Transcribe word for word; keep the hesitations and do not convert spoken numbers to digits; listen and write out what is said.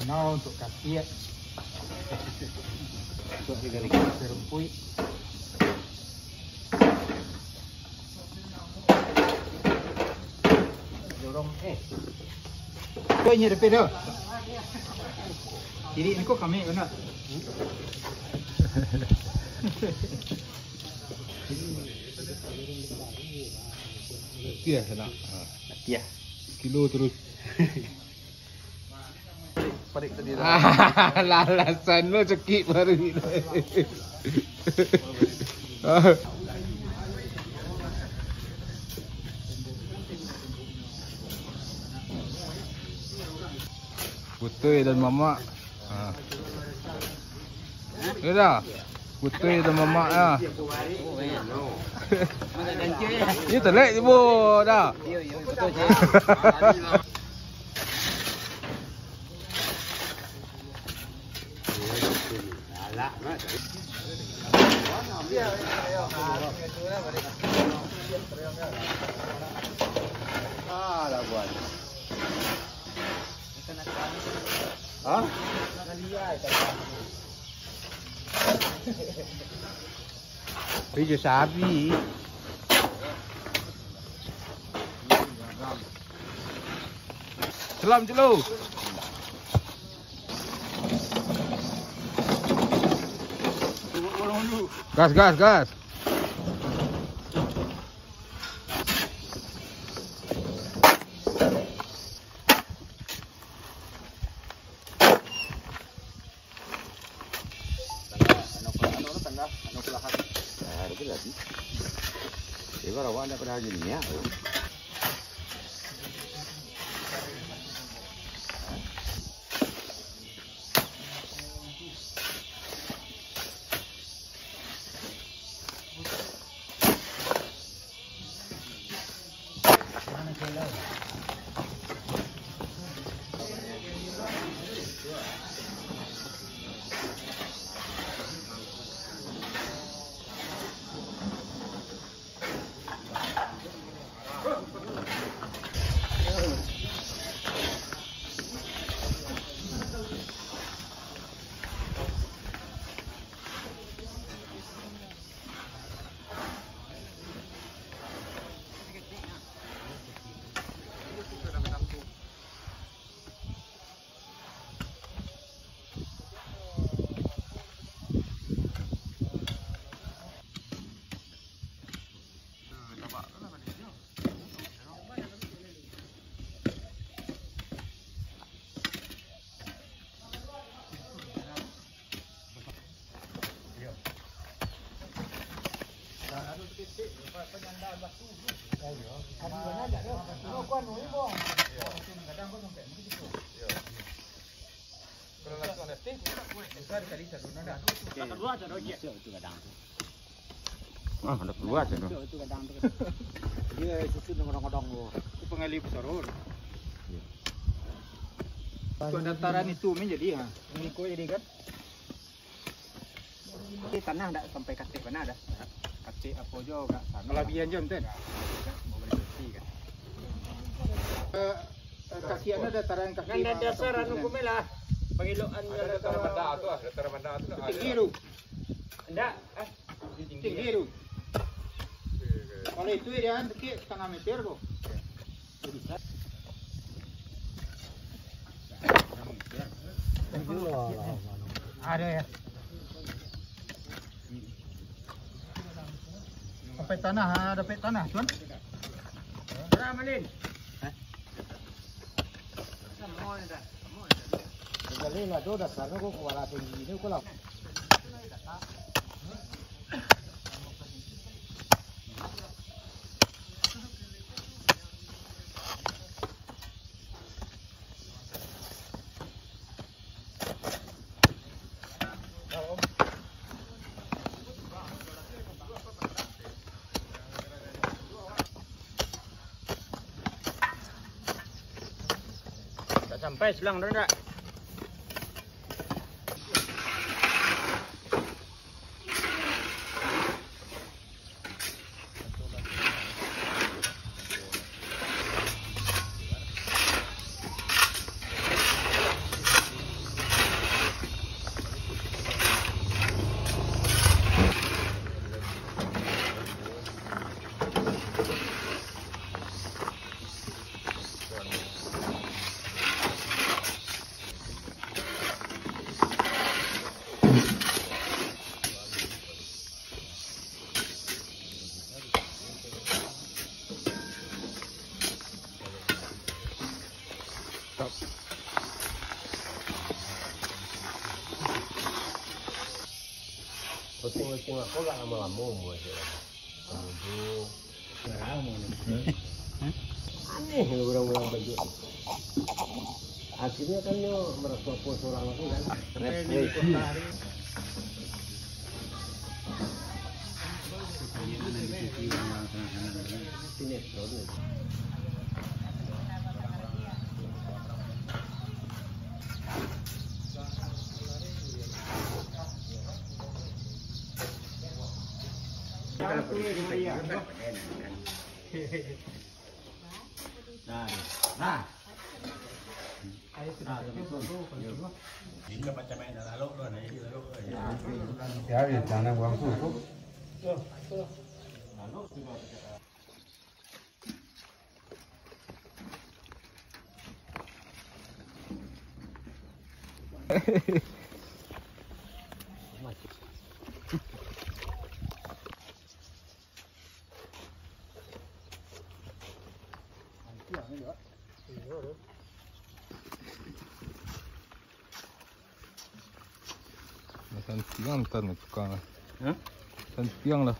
Nah, untuk kasiak. Untuk digari. Serumpuik. Dorong, eh. Kau inyo depan tu. Jadi, ni kau kami kena. Tiah nak. Ha. Tiah. Kilo terus. Parik tadi dah. Alasan lo cekik baru. Putui dan mamak. Ha. Ya dah. Putui dan mamak ya. Ini telek je, bo, dah. Ah, labuan. Hah? Pi jo sabi. Salam, Celo. Gas, gas, gas. Ah, ada keluar tu. Dia susun dengan odong-odong tu. Itu pengali besar tu. Untuk dataran itu main jadi, ha. Ini kau jadi kan? Ini tanah ndak sampai katik bana dah. Katik apa jo gak sana. Kalabihan jo, enten. Mau beli besi kan. Eh, eh, kaki anu dataran kaki. Nan dasar anu kumel lah. Pangiloan ada dataran rendah tu lah, dataran rendah tu lah. Tinggi tu. Ndak, ah. Tinggi tu. Kalau itu dia dikit setengah meter tu. Ada ya. Sampai tanah, ah, dapat tanah, Tuan. Berapa, Malin? Hah? Gali lah tu dasarnyo ko, kuala tinggi ni ko lah. Tak sampai selang tu ndak? Kucing-kucing aku gak lamo-lamo umur aja. Tunggu. Aneh ya orang-orang baju. Akhirnya kan nyo merasa puas orang tu kan. Refreshing. Sinetron aja. Nah, nah. Nah, assalamualaikum. Yo. Ya, ya, jangan buang susu. Santiang tan tukang lah. Hah? Santiang lah.